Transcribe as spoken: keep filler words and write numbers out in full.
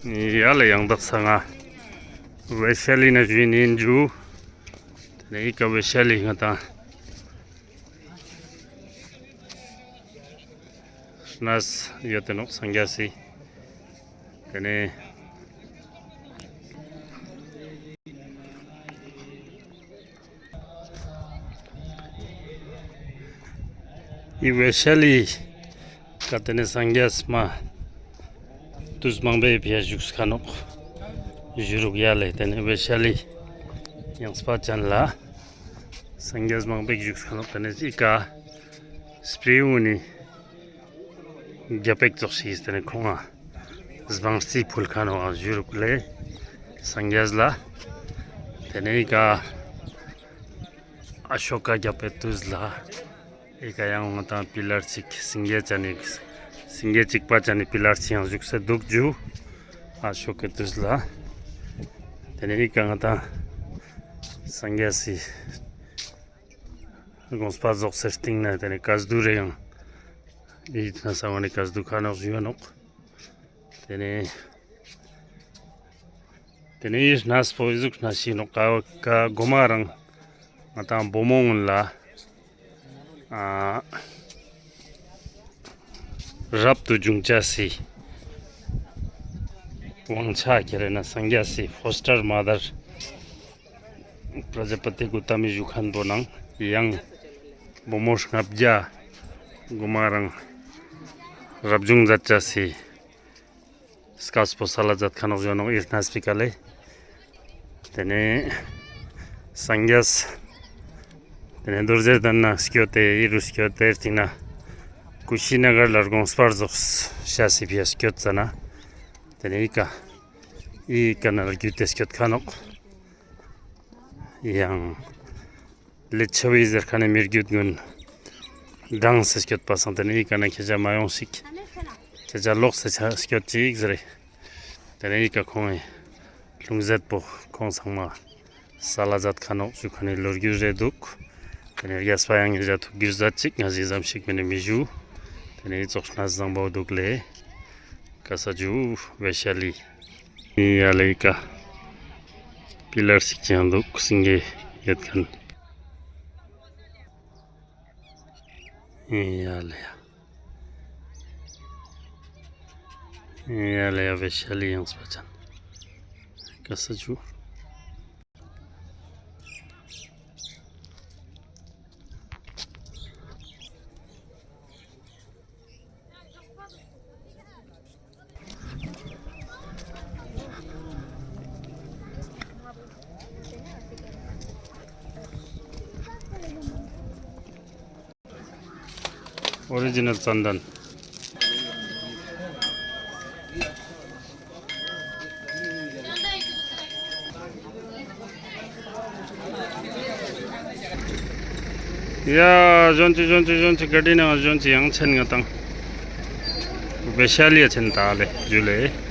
ཡ་ལེ་ཡང་དག་ས་ང་ཝེ་ཤ་ལི་ན་ཞུ་ཡིན་ཞུ། ཏེ་ནེ་ཨི་ཀ་ཝེ་ཤ་ལི་ང་ཏང་ནས་ཡོད་དེ་ནོག་སངས་རྒྱས་སི། ཏེ་ནེ་ཨི་ཝེ་ཤ་ལི་ཀ་ཏེ་ནེ་སངས་རྒྱས་མ་ཏུས་མང་པོའི་ཕི་ཡ་བཞུགས་ཁ་ནོག་ཞུ་རུག་ཡ་ལེ། ཏེ་ནེ་ཝེ་ཤ་ལི་ཡང་སྤ་ཅན་ལ་སངས་རྒྱས་མང་པོ་བཞུགས་ཁ་ནོག་ཏེ་ནེ་ཨི་ཀ་སྤྲེའུ་ནི་རྒྱ་པེག་ཙོགས་ཤིག་ཏེ་ནེ་ཁོང་ང་སྦང་རྩི་ཕུལ་ཁ་ནོག་ཞུ་རུག་ལེ་སངས་རྒྱས་ལ། ཏེ་ནེ་ཨི་ཀ་ཨ་ཤོ་ཀ་རྒྱ་པེག་ཏུས་ལ་ཨི་ཀ་ཡང་ང་ཏང་པི་ལར་ཅིག་སེང་གེ་ཅན་ནི་སེང་གེ་ཅིག་པ་ཅན་ནི་པི་ལར་ཅིག་ཡང་བཞུགས་སེ་དུག་ཞུ། ཨ་ཤོ་ཀའི་ཏུས་ལ། ཏེ་ནེ་ཨི་ཀ་ང་ཏང་སངས་རྒྱས་སི་དགོངས་པ་རྫོགས་སེ་སྟིང་ནེ་ཏེ་ནེ་ཀ་སྡུ་རེ་ཡང་ཨི་ཐ་ན་ས་བ་ནེ་ཀ་སྡུ་ཁ་ནོག་ཞུ་ཡོད་ནོག་ཏེ་ནེ་ཏེ་ནེ་ཨི་ནས་པོ་ཨི་ཟུག་ནས་ཤི་ནོག་ཀ་ཀ་གོ་མ་རང་ང་ཏང་བུ་མོ་གུན་ལ་ཨ་རབ་ཏུ་བྱུང་ཅེས་སི་དབང་ཆ་ཁྱེར་ན་སངས་རྒྱས་སི་ཕོ་སི་ཊར་མ་དར་པྲ་ཛཱ་པ་ཏི་གོ་ཏ་མི་ཞུ་ཁན་པོ་ནང་ཡང་བུ་མོ་ལྔ་བརྒྱ་གོ་མ་རང་རབ་བྱུང་མཛད་ཅེས་སི་སྐབས་པོ་སལ་ལ་མཛད་ཁན་ནོག་ཞུ་ནོག་ཨི་ནས་པི་ཀ་ལེ། ཏེ་ནེ་སངས་རྒྱས་ཏེ་ནེ་རྡོ་རྗེ་གདན་ན་སྐྱོད་དེ་ཨི་རུ་སྐྱོད་དེ་སྟིང་ནེ་ཀུ་ཤི་ན་གར་ལ་དགོངས་པ་རྫོགས་ཤེས་སི་ཕི་ཡ་སྐྱོད་ཙ་ན་ཏེ་ནེ་ཨི་ཀ་ཨི་ཀ་ནེ་རྒྱུད་དེ་སྐྱོད་ཁ་ནོག་ཡང་ལེ་ཆ་བི་ཟེར་ཁན་ནི་མི་རྒྱུད་གུན་འབྲངས་སེ་སྐྱོད་པ་སང་ཏེ་ནེ་ཨི་ཀ་ནེ་ཁྱེད་ཅག་མ་ཡོང་ཞིག་ཁྱེད་ཅག་ལོག་སེ་ཆ་སྐྱོད་ཅིག་ཟེར་རེ། ཏེ་ནེ་ཨི་ཀ་ཁོང་ངི་ལྷུང་བཟེད་པོ་ཁོང་ཚང་མ་སལ་ལ་མཛད་ཁན་ནོག་ཞུ་ཁན་ནི་ལོ་རྒྱུས་རེ་དུག་ཏེ་ནེ་རྒྱས་པ་ཡང་ངེད་ཅག་ཐུགས་རྒྱུས་མཛད་ཅིག་ང་ཞིག་ཙམ་ཞིག་མེ་ནེ་མི་ཞུ། ཏེ་ནེ་ཨི་ཙོགས་ནས་བཟང་པོ་དུག་ལེ། ཀ་ས་ཇུ་ཝེ་ཤ་ལི། ཡ་ལེ་ཀ་པི་ལར་ཞིག་ཅིག་ཡང་དུག་སེང་གེ་ཡོད་ཁན། ཡ་ལེ་ཡ། ཡ་ལེ་ཡ་ཝེ་ཤ་ལི་ཡང་སྤ་ཅན། ཀ་ས་ཇུ། ཨོ་རི་ཇི་ནལ་ཙན་དན། ཡ་ཞོན་ཅིག་ཞོན་ཅིག་ཞོན་ཅིག་ག་ཌི་ནང་ཞོན་ཅིག་ཡང་ཆེན་ང་དང་། ཝེ་ཤ་ལི་ཡ་ཆེན་ད་ལེ་ཇུ་ལེ།